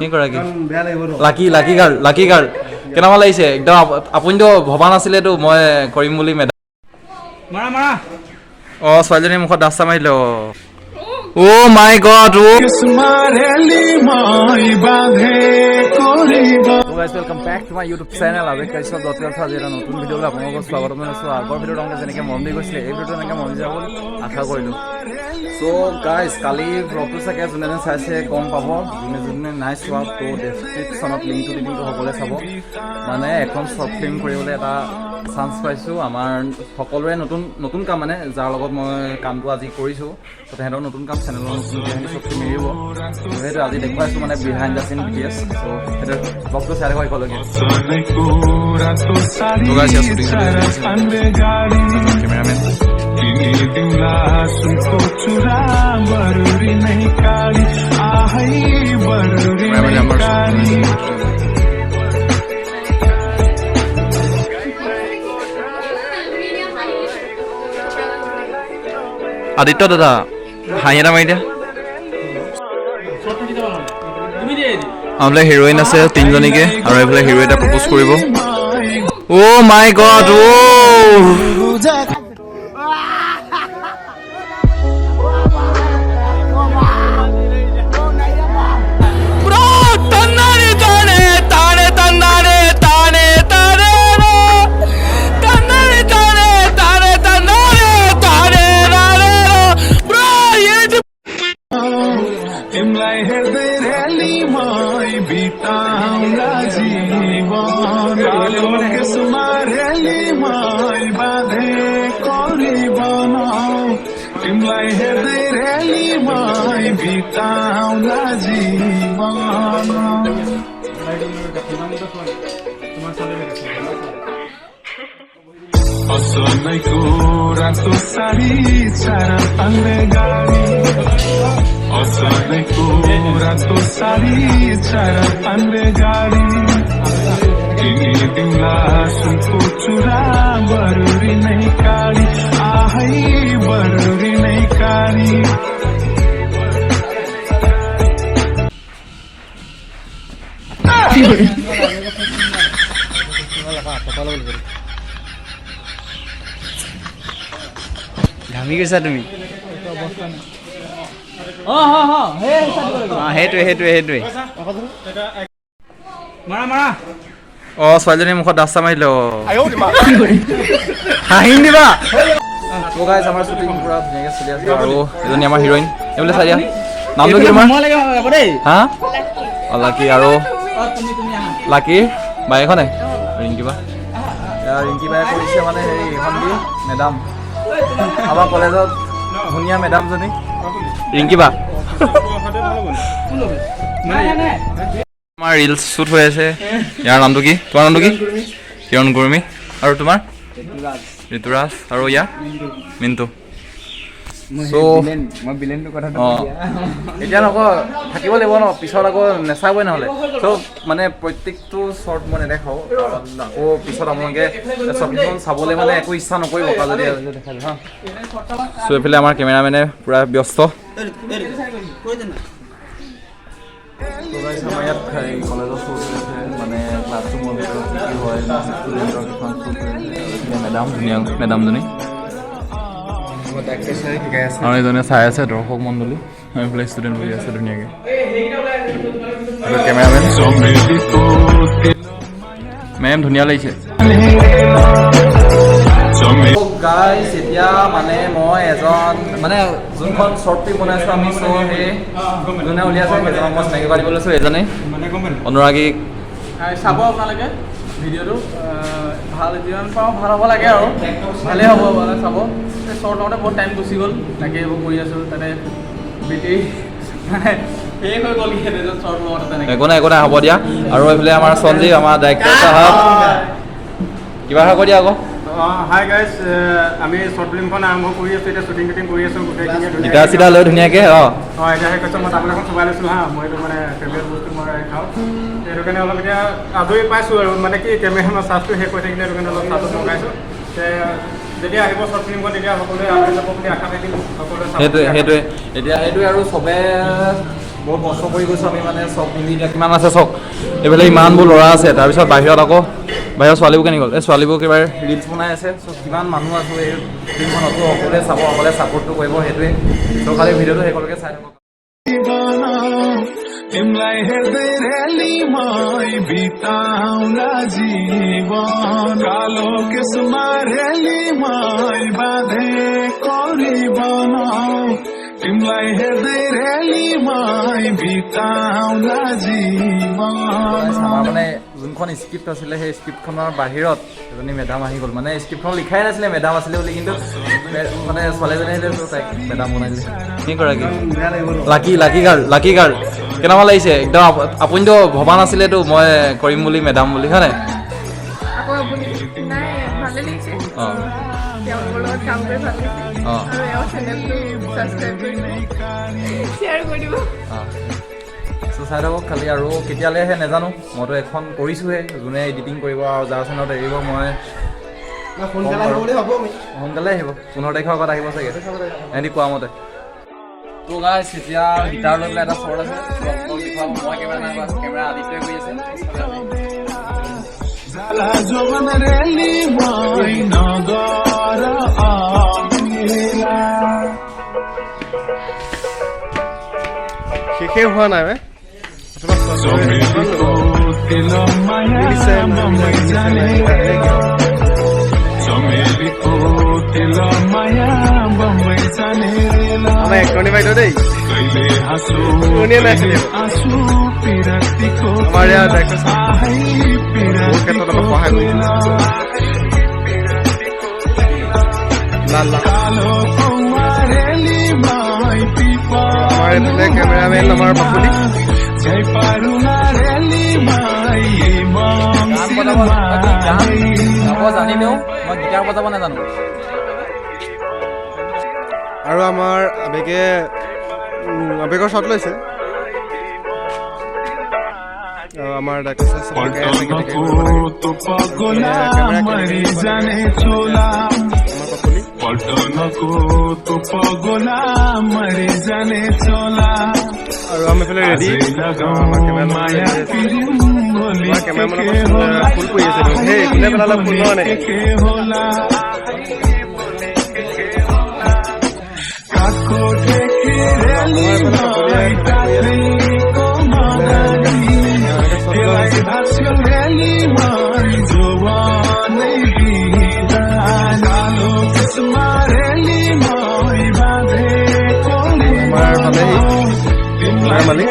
কি কৰা কি lucky lucky girl, lucky girl. কেনেকুৱা লাগিছে একদম? আপুনিতো ভবা নাছিলেতো মই কৰিম বুলি মেডাম। মাৰা মাৰা। অঁ, ছোৱালীজনীৰ মুখত দাস্তা মাৰি দিলে। অ' মাই god, O'. Guys, welcome back to my YouTube channel Abeg Kashyap dot. আজি এটা নতুন ভিডিঅ'লৈ আপোনালোকক স্বাগতম জনাইছোঁ। আগৰ ভিডিঅ'ত আপোনালোকে যেনেকৈ মৰম দি গৈছিলে, এই ভিডিঅ'টো এনেকৈ মৰম দি যাব বুলি আশা কৰিলোঁ। চ' গাইজ, কালি ভ্লগটো চাগে যোনে যোনে চাইছে গম পাব, যোনে যোনে নাই চোৱা ত' ডেছক্ৰিপশ্যনত লিংকটো দি দিম, তো সকলোৱে চাব। মানে এখন শ্বৰ্ট ফিল্ম কৰিবলৈ এটা চান্স পাইছোঁ। আমাৰ সকলোৰে নতুন নতুন কাম, মানে যাৰ লগত মই কামটো আজি কৰিছোঁ, ত' তেহেঁতৰ নতুন কাম, চেনেলৰ নতুনকৈ সিহঁতি শ্বৰ্ট ফিল্ম এৰিব। ত' সেইটো আজি দেখুৱাইছোঁ, মানে behind the scene BTS। চ' সেইটো ব্লগটো চাই থাকক শেষলৈকে। তো গাইছ, ইয়াত শ্বুটিং চলি আছে। কেমেৰামেন। কেমেৰামেনে আমাৰ আদিত্য দাদা, হাঁহি এটা মাৰি দিয়া। তুমি দিয়ে দি। আমাৰ হিৰইন আছে তিনিজনীকে আৰু এইফালে হিৰো এটা প্ৰপ'জ কৰিব। অ' মাই গড, অ'। तिमीलाई हेर्दै रेलीमै बिताउँला जीवन, त्यसमा रेलीमै बाँधेको रिबन। तिमीलाई हेर्दै रेलीमै बिताउँला जीवन। তোমাৰ ছোৱালী। असलैको रातो साडी, चार पाङ्ग्रे गाडी। असलैको रातो साडी, चार पाङ्ग्रे गाडी। किनिदिउँला सुनको चुरा, बरुरी नै काली, आहै बरुरी नै काली। ঘামি গৈছা তুমি? অঁ, সেইটোৱে সেইটোৱে সেইটোৱে। মাৰা মাৰা। অঁ, ছোৱালীজনীৰ মুখত দাস্তা মাৰি দিলে। অ', হাঁহি দিবা। ত' গাইজ, আমাৰ শ্বুটিং পুৰা ধুনীয়াকৈ চলি আছে আৰু এজনী আমাৰ হিৰইন। এইবোলে চাই দিয়া, নামটো কি তোমাৰ? মই লাগে আকৌ দেই। হা, অঁ, লাকি আৰু অ, তুমি তুমি আহা। লাকিৰ বায়েকখনে ৰিংকি বা। এয়া ৰিংকি বায়ে কৰিছে, মানে হেৰি এইখন কি মেডাম, আমাৰ কলেজত ধুনীয়া মেডামজনী ৰিংকি বা। নাই নাই নাই। আমাৰ ৰিলচ শ্বুট হৈ আছে। ইয়াৰ নামটো কি? তোমাৰ নামটো কি? কিৰণ কুৰ্মী। আৰু তোমাৰ? ঋতুৰাজ। আৰু ইয়াৰ মিণ্টু। চ' মই বিলেনটোৰ কথাটো। অঁ, এতিয়া নকওঁ, থাকিব লাগিব ন, পিছত আকৌ নেচাবই নহ'লে। চ' মানে প্ৰত্যেকটো শ্বৰ্ট মই নেদেখাওঁ, কাৰণ আকৌ পিছত আপোনালোকে শ্বৰ্টখন চাবলৈ মানে একো ইচ্ছা নকৰিব কাৰণ যদি দেখাই দিওঁ। হা, চ' এইফালে আমাৰ কেমেৰামেনে পূৰা ব্যস্ত। তো guys, আমাৰ ইয়াত এই কলেজত শ্বুট হৈ আছে, মানে ক্লাছৰুমৰ ভিতৰত কি কি হয়, ষ্টুডেণ্টৰ কিছুমান শ্বুট হৈ আছে। আৰু এইফালে মেডাম, ধুনীয়া মেডামজনী আৰু এজনে চাই আছে দৰ্শক মণ্ডলী, আৰু এইফালে ষ্টুডেণ্ট বহি আছে ধুনীয়াকৈ। কেমেৰামেন। চমেলিको মেম, ধুনীয়া লাগিছে। চমে গাইজ, এতিয়া মানে মই এজন, মানে যোনখন শ্বৰ্ট ফিল্ম বনাইছোঁ আমি, চ' সেই যোনে উলিয়াইছে সেইজনক মই চিনাকি কৰি দিব লৈছোঁ। এজনে অনুৰাগী। চাব আপোনালোকে ভিডিঅ'টো, ভাল, যিমান পাৰোঁ ভাল হ'ব লাগে আৰু ভালেই হ'ব। মানে চাব, এই শ্বৰ্ট লওঁতে বহুত টাইম গুচি গ'ল, তাকে এইবোৰ কৰি আছোঁ। তাতে বেটেৰী মানে শেষ হৈ গ'ল কি শ্বৰ্ট লওঁতে তেনেকৈ। একো নাই, একো নাই, হ'ব দিয়া। আৰু এইফালে আমাৰ সঞ্জীৱ, আমাৰ ডাইৰেক্টৰ চাহাব, কিবা এটা কৈ দিয়া আকৌ। অঁ, হাই গাইজ, আমি শ্বৰ্ট ফিল্মখন আৰম্ভ কৰি আছোঁ। এতিয়া শ্বুটিং টুটিং কৰি আছোঁ গোটেইখিনিয়ে। গীটাৰ চিটাৰ লৈ ধুনীয়াকৈ, অঁ। অঁ, এতিয়া সেই কৈছোঁ, মই তামোল এখন চবাই লৈছোঁ। হা, মই এইটো মানে ফেভৰেট বস্তু, মই খাওঁ। সেইটো কাৰণে অলপ এতিয়া আজৰি পাইছোঁ আৰু মানে কি কেমেৰাৰ চাৰ্জটো শেষ হৈ থাকিলে, সেইটো কাৰণে অলপ চাৰ্জত লগাইছোঁ। যেতিয়া আহিব শ্বৰ্ট ফিল্মখন, তেতিয়া সকলোৱে আগুৱাই যাব বুলি আশা থাকিল, সকলোৱে চাব সেইটোৱে বুলি আশা। সেইটোৱে এতিয়া সেইটোৱে আৰু চবে বহুত কষ্ট কৰি গৈছোঁ আমি, মানে চব মিলি। এতিয়া কিমান আছে চব এইফালে, ইমানবোৰ ল'ৰা আছে। তাৰপিছত বাহিৰত আকৌ বাহিৰৰ ছোৱালীবোৰ কেনেকৈ গ'ল? এই ছোৱালীবোৰ কিবা ৰিলচ বনাই আছে। চ' কিমান মানুহ আছোঁ এই ফিল্মখনতো। সকলোৱে চাব, সকলোৱে ছাপোৰ্টটো কৰিব, সেইটোৱে। চ' খালি ভিডিঅ'টো শেষলৈকে চাই থাকক। तिमीलाई हेर्दै रेलीमै बिताउला जीवन। कालो केसमा रेलीमै बाँधेको रिबन। तिमीलाई हेर्दै रेलीमै बिताउला जीवन। আমাৰ মানে যোনখন স্ক্ৰিপ্ট আছিলে, সেই স্ক্ৰিপ্টখনৰ বাহিৰত এজনী মেডাম আহি গ'ল। মানে স্ক্ৰিপ্টখন লিখাই নাছিলে মেডাম আছিলে বুলি, কিন্তু মানে ছোৱালীজনী আহিলে, তো তাইক মেডাম বনাই দিলে। কি কৰা কি? Lucky, lucky girl, lucky girl. কেনেকুৱা লাগিছে একদম? আপুনিতো ভবা নাছিলেতো মই কৰিম বুলি মেডাম বুলি, হয় নাই? আকৌ আপুনি নাই, ভালে লাগিছে। তেওঁলোকৰ লগত কাম কৰি ভাল লাগিছে। আৰু এওঁ চেনেলটো ছাবস্ক্ৰাইব কৰি দিব, শ্বেয়াৰ কৰি দিব। অঁ, চ' চাই থাকক খালি। আৰু কেতিয়ালৈ আহে নাজানো, মইতো এখন কৰিছোঁহে। যোনে এডিটিং কৰিব আৰু যাৰ চেনেলত এৰিব, মই সোনকালে আহিব বুলি ভাবোঁ আমি। সোনকালে আহিব, 15 তাৰিখৰ আগত আহিব চাগে এহেঁতি কোৱা মতে। তো গাইছ, এতিয়া গীটাৰ লৈ পেলাই এটা শ্বৰ্ট আছে, আপোনালোকক দেখুৱাব। মই কেমেৰা নাই কৰা, কেমেৰা আদিত্যই কৰি আছে। জ্বালা যৌৱন ৰেলীময় নগৰ অমিলা। শেষেই হোৱা নাই বে। চমেলি কোকিল মায়া মিলিছে, বম্বাই মিলিছে, জানে। মিলিছে। চমেলি কোকিল মায়া বম্বাই জানে। আমাৰ একৰণী বাইদেউ দেই। কইলে হাসু শুনিয়ে নাই চাগে। আছু পিৰাতিকো আমাৰ ইয়াৰ ডাইৰেক্টৰ ছাৰ আহাই। বহুত ক্ষেত্ৰত আমাক সহায় কৰিছে। লাল লাল। কালো কৌৱাৰেলি মাই পিপা। আমাৰ এইফালে কেমেৰামেন আমাৰ পাপুলি। জয় পাৰুলা ৰেলি মাই গান বজাব, গান গাব জানিলেও মই গীটাৰ বজাব নাজানো। আৰু আমাৰ আবেগে আবেগৰ শ্বট লৈছে আৰু আমাৰ ডাইৰেক্টৰ ছাৰ শিকাই আছে কেনেকৈ কৰিব লাগে। তো পগলা কেমেৰা মৰি কেনেকৈ কৰিব জানে লাগে। চোলা। আমাৰ পাপুলি। পল্টনকো তো পগলা মৰি জানে চোলা। আৰু আমি এইফালে ৰেডি। আমাৰ কেমেৰা মায়া আমাৰ কেমেৰামেনৰ ফুল পৰি আছে দেখোন। সেই কোনে পেলালে ফুল, নহয় নেকি? होला কাকো ঠেকি ৰেলি আমাৰ এইফালে পাপুলিয়ে কেমেৰা কৰি আছে। এনেকৈ শ্বট লোৱা হৈছে। ৰেলি মই যৌৱনে কালো কিসমা ৰেলি মই বাঁধে আমাৰ পালেহি আমাৰ মালিক।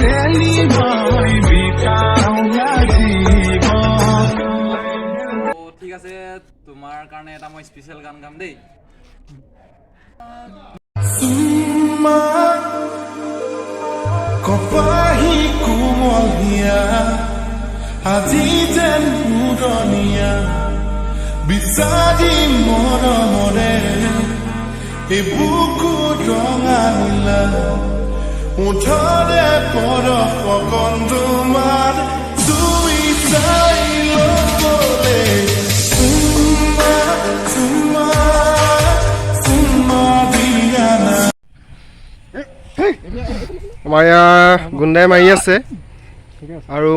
ৰেলি মই বিতাউলা জীৱন। ঠিক আছে, তোমাৰ কাৰণে এটা মই স্পেচিয়েল গান গাম দেই। চুমা কপাহী কোমলীয়া, আজি যেন পুৰণীয়া বিচাৰি মৰমৰে এই বুকুত ৰঙা নীলা ওঠৰে পৰশ অকণ তোমাৰ চুই চাই ল'বলে। চুমা, চুমা, চুমা দিয়া না। আমাৰ ইয়াৰ গুণ্ডাই মাৰি আছে আৰু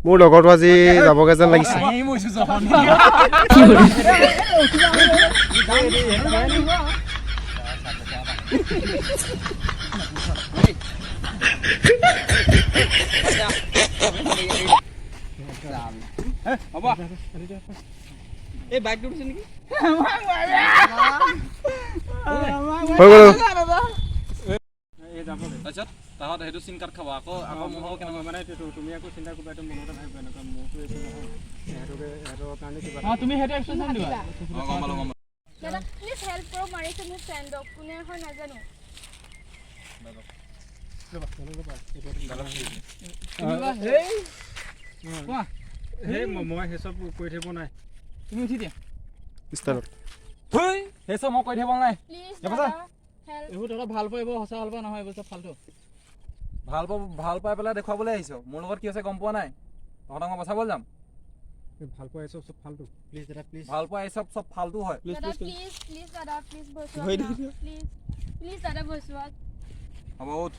মোৰ লগৰটো আজি যাবগৈ যেন লাগিছে। এই বাইকটো উঠিছে নেকি? হৈ গ'ল। তাৰপিছত তাহাঁত সেইটো চিন কাট খাব আকৌ আকৌ মোৰ ভাগৰ কেনেকুৱা মানে তুমি আকৌ চিন্তা কৰিবা, এইটো মনতে ভাবিবা, এনেকুৱা মোৰতো এইটো নহয়, ইহঁতকে ইহঁতৰ কাৰণে কিবা অঁ, তুমি সেইটো এক্সপ্ৰেছন দিবা। অঁ, গম পালোঁ, গম পালোঁ। দাদা, প্লিজ হেল্প কৰক, মাৰিছে মোৰ ফ্ৰেণ্ডক, কোনে হয় নাজানো। হেই, কোৱা। সেই মই সেই চব কৰি থাকিব নাই। তুমি উঠি দিয়া। ষ্টাইলত। থুই, সেই চব মই কৈ থাকিব নাই। প্লিজ যাব যা। দাদা, হেল্প। এইবোৰ তহঁতৰ ভাল পোৱা, এইবোৰ সঁচা ভাল পোৱা নহয়, এইবোৰ চব ফাল্টু। ভাল পাব, ভাল পাই পেলাই দেখুৱাবলৈ আহিছ। মোৰ লগত কি হৈছে গম পোৱা নাই? তহঁতক মই বচাবলৈ যাম। ভাল পোৱা এই চব চব ফাল্টু। প্লিজ দাদা, প্লিজ। ভাল পোৱা এই চব চব ফাল্টু হয়। দাদা, প্লিজ, প্লিজ দাদা, প্লিজ বচোৱা, প্লিজ, প্লিজ দাদা, বচোৱা। হ'ব, উঠ।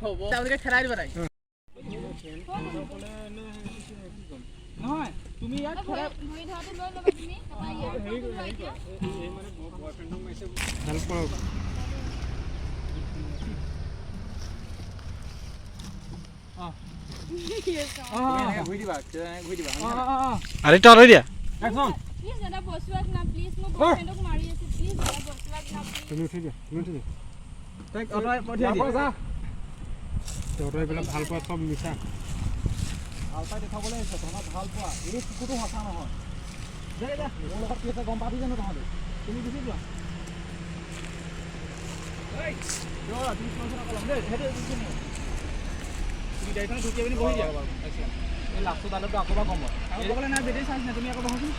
হ'ব, তেওঁলোকে খেদাই দিব তাইক। নহয়, তুমি ইয়াত খেদাই হেল্প কৰক। ঘূৰি দিবা, ঘূৰি দিবা। আদিত্য, আঁতৰি দিয়া। একশ্যন। প্লিজ দাদা, বচোৱাক না প্লিজ। মোৰ বয়ফ্ৰেণ্ডক মাৰি আছে। প্লিজ দাদা, বচোৱাক না প্লিজ। তুমি উঠি দিয়া, তুমি উঠি দিয়া। তাইক আঁতৰাই পঠিয়াই দিয়া। তহঁতৰ এইবিলাক ভাল পোৱা চব মিছা। ভাল পাই দেখুৱাবলৈ আহিছে তহঁতক। ভাল পোৱা এই কুকুৰটো সঁচা নহয়। দে দে, মোৰ লগত কি আছে গম পাবি জানো তহঁতি? তুমি গুচি যোৱা। ৰ, তুমি তোমাৰ ওচৰত আকৌ ল'ম দেই। সেইটো তুমি গাড়ীখনত ঢুকি পিনি বহি দিয়া। এই লাষ্টৰ ডাইলগটো আকৌ এবাৰ ক'ম মই। আকৌ ক'বলৈ নাই, বেটেৰী চাৰ্জ নাই। তুমি আকৌ বহাচোন।